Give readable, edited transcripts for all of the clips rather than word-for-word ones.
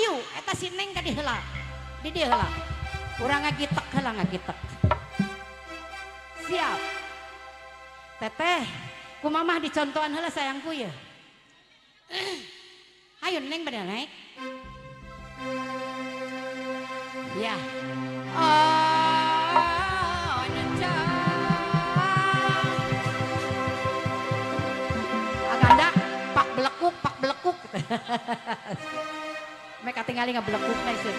Hayu eta si Neng ka dieu heula. Di dieu heula. Urang ngagitek heula ngagitek. Siap. Teteh, ku mamah dicontohan heula sayangku ya. Hayu Neng bade naik. Ya. Oh, aganda pak belekuk gitu. Mereka tinggali ngebelekuk na sih.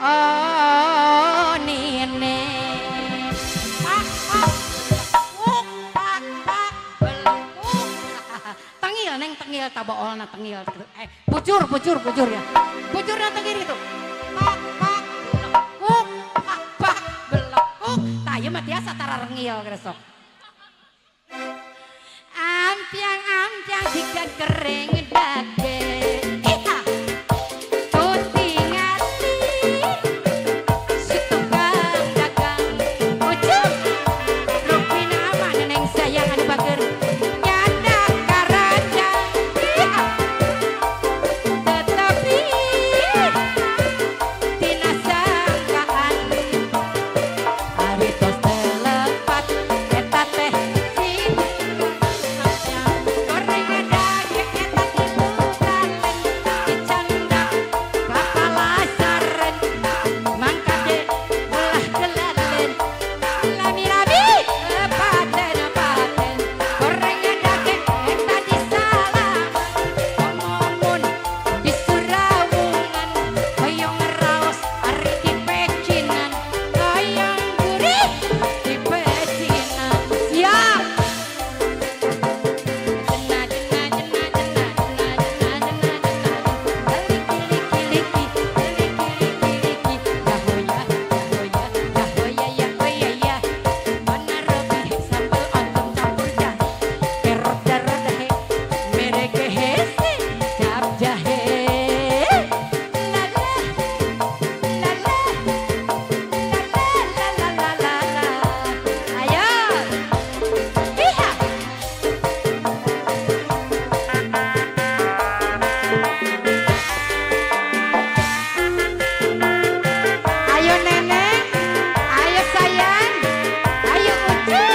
Oh, nene. Pak pak belekuk, pak pak belekuk. Tengil neng tengil tabaolna tengil. Bujur bujur bujur ya. Bujurna tengil gitu. Pak pak belekuk, pak pak belekuk. Tah ieu mah tiasa tara rengil geus sok. Ampiang-ampiang jika kering dage. Iha. Tutingati si tukang dagang. Ujung rupina mah neneng sayang anu bager. Nyanda karanjang. Iha. Tetapi tina sangkaan ari tos telepat eta teh si goreng dage eta tilu talen dicanda kapalasaran mangkade ulah kelalen lami-lami paten-paten goreng dage eta disalaman omongun di surawungan hoyong raos ari di pecinan hoyong gurih di pecinan. Siap. Jena jena jena jena jena jena jena jena liki liki liki liki liki yahoya yahoya yahoya yahoya ya mana robi sambal oncom campur jahe kerot darah dahe mereke hese cap jahe la la la la la la la la la la. Ayo. Iya. Ayo neneng, ayo sayang, ayo Ucu.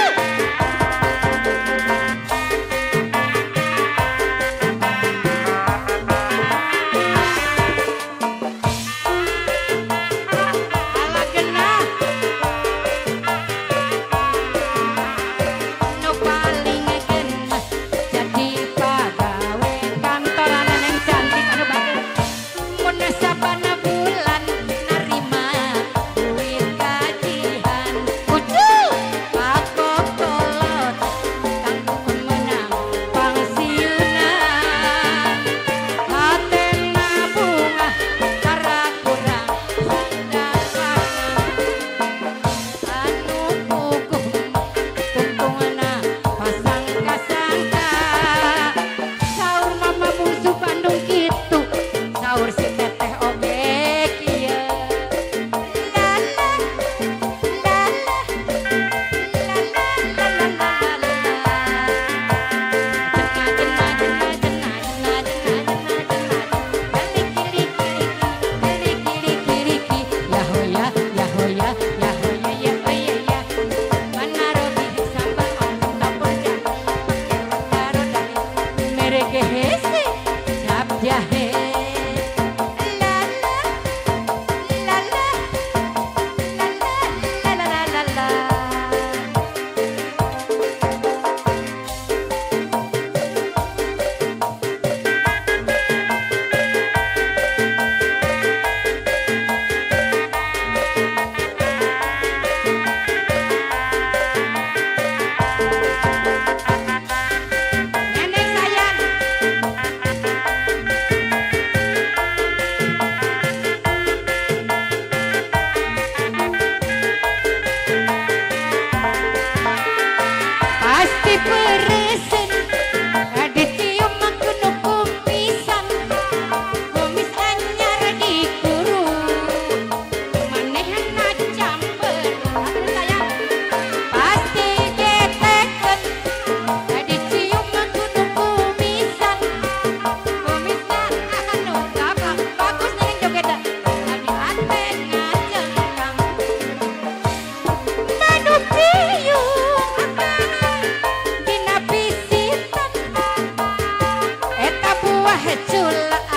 Wah cula.